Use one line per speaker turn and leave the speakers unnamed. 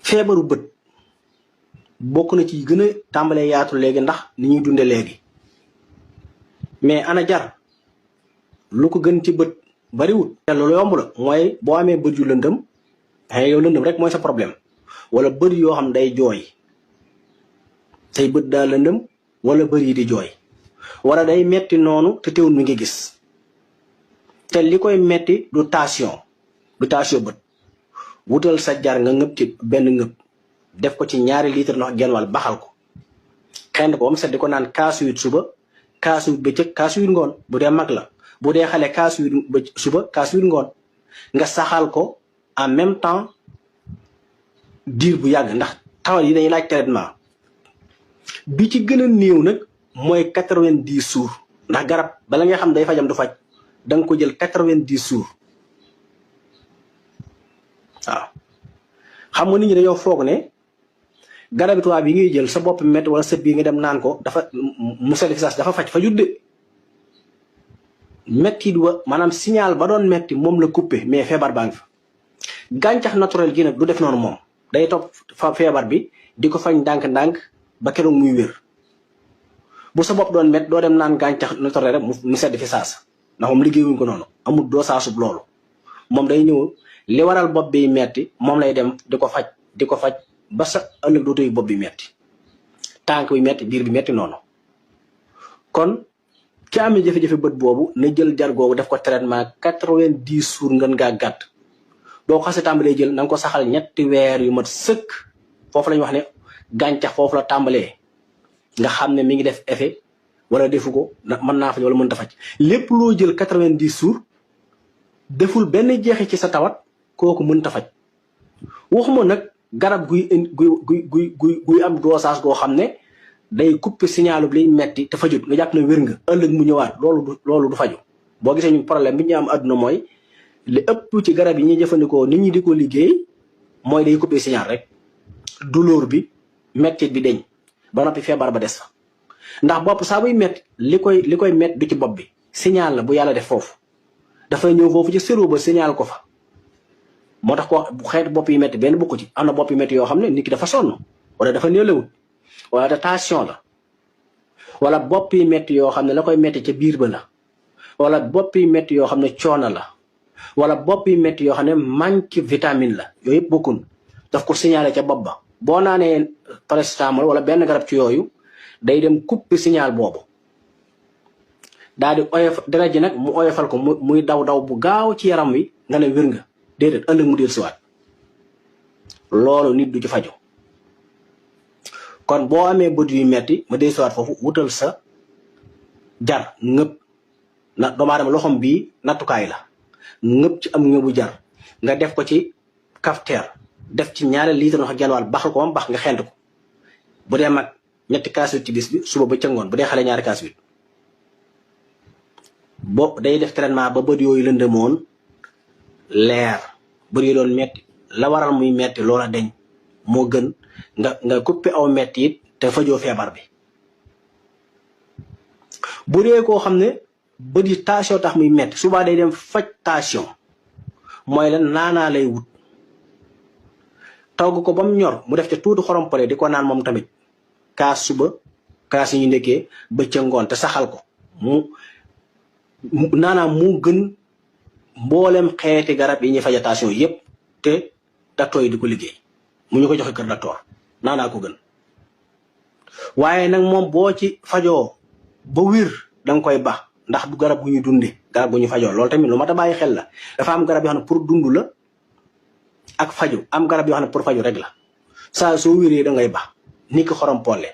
feebaru bët bokk na ci gën a tàmbalee yaatu léegi ndax ni ñuy dunde léegi mais ana jar lu ko gën ci bët bariwul te loolu yomb la mooy boo amee bët yu lëndëm yow lëndëm rek mooy sa problème wala bët yoo xam day jooy say bët daa lëndëm wala bët yi di jooy wala day metti noonu te teewul mi ngi gis te li koy metti du tension bët wutal sa jar nga ngëb ci benn ngëb def ko ci 2 litre ndox genn wàll baxal ko xend ko ba mu set di ko naan kaasu 8 suba kaasu 8 bëccëg kaasu 8 ngoon bu dee mag la bu dee xale kaasu 8 suba kaasu 8 ngoon nga saxal ko en même temps diir bu yàgg ndax tawat yi dañuy laaj traitement bi ci gën a néew nag mooy 90 jours ndax garab bala nga xam day fajam du faj da nga ko jël 90 jours waaw xam nga nit ñi dañoo foog ne garabi tubaab yi ngay jël sa bopp métti wala sa biir nga dem naan ko dafa musal fi dafa fa judde métti wa maanaam signal ba doon métti moom la coupé mais feebar baa ngi fa gàncax naturel gi nag du def noonu moom day topp fa feebar bi di ko fañ ndànk-ndànk ba keroog muy wér bu sa bopp doon métti doo dem naan gàncax naturel rek mu sedd fi saasa ndax moom liggéeyuñ ko noonu amul doo saasub loolu moom day ñëw li waral bopp bi metti moom lay dem di ko faj ba sa ëllëg dootoo yëg bopp bi metti tànk bi metti biir bi metti noonu kon ki amee jafe-jafe bët boobu na jël jar googu def ko traitement 90 jours ngën ngaa gàtt boo ko xasee tàmbalee jël na nga ko saxal 3 weer yu mat sëkk foofu la ñu wax ne gàncax foofu la tàmbalee nga xam ne mi ngi def effet wala defu ko mën naa faj wala mënta faj lépp loo jël 90 jours deful benn jeexi ci sa tawat kooku mënta faj waxuma nag garab guy am dosage goo xam ne day couper signalu liy metti te fajut nga jàpp ne wér nga ëllëg mu ñëwaat loolu du faju boo gisee ñu problème bi ñu am àdduna mooy li ëpp ci garab yi ñuy jëfandikoo nit ñi di ko liggéey mooy day couper signal rek douleur bi mettit bi deñ ba noppi feebar ba des fa ndax bopp saa buy metti li koy metti du ci bopp bi signal la bu yàlla def foofu dafay ñëw foofu ci cerveau ba signal ko fa moo tax ko bu xeetu bopp yi metti benn bokku ci am na bopp yi metti yoo xam ne nit ki dafa sonn wala dafa néelawut wala da tension la wala bopp yi metti yoo xam ne la koy metti ca biir ba la wala bopp yi metti yoo xam ne coono la wala bopp yi metti yoo xam ne manque vitamine la yooyu yëpp bokkun daf ko signalé ca bopp ba boo naanee paracétamol wala benn garab ci yooyu day dem couper signal boobu daal di oyof deret ji nag mu oyofal ko muy daw bu gaaw ci yaram wi nga ne wér nga déedéet ëllëg mu del siwaat loolu nit du ci faju kon boo amee bët yu metti ma del siwaat foofu wutal sa jar ngëb na doomu aadama loxom bii nattukaay la ngëb ci am ngëbu jar nga def ko ci cafetière def ci 2 litre ndox genn wàll baxal ko moom bax nga xent ko bu dee mag 3 kaas ci bis bi suba ba ca ngoon bu dee xale 2 kaas bo day def traitement ba bët yooyu lëndëmoon leer bët yi doon metti la waral muy metti loola deñ moo gën nga coupé aw metti it te fajoo feebar bi bu dee koo xam ne bët yi tension tax muy metti suba day dem faj tension mooy lan naanaa lay wut togg ko ba mu ñor mu def ca tuuti xorom pare di ko naan moom tamit kaas suba kaas yi ñu ndekkee ba ca ngoon te saxal ko naanaam mu gën mboolem xeeti garab yi ñuy faja tension yépp te docteur yi di ko liggéey mu ñu ko joxe kër docteur naanaa ko gën waaye nag moom boo ci fajoo ba wér danga koy baax ndax du garab gu ñu dunde garab gu ñu fajoo loolu tamit lu mat a bàyyi xel la dafa am garab yoo xam ne pour dund la ak faju am garab yoo xam ne pour faju rek la saa soo wéree da ngay baax ni ki xorom polle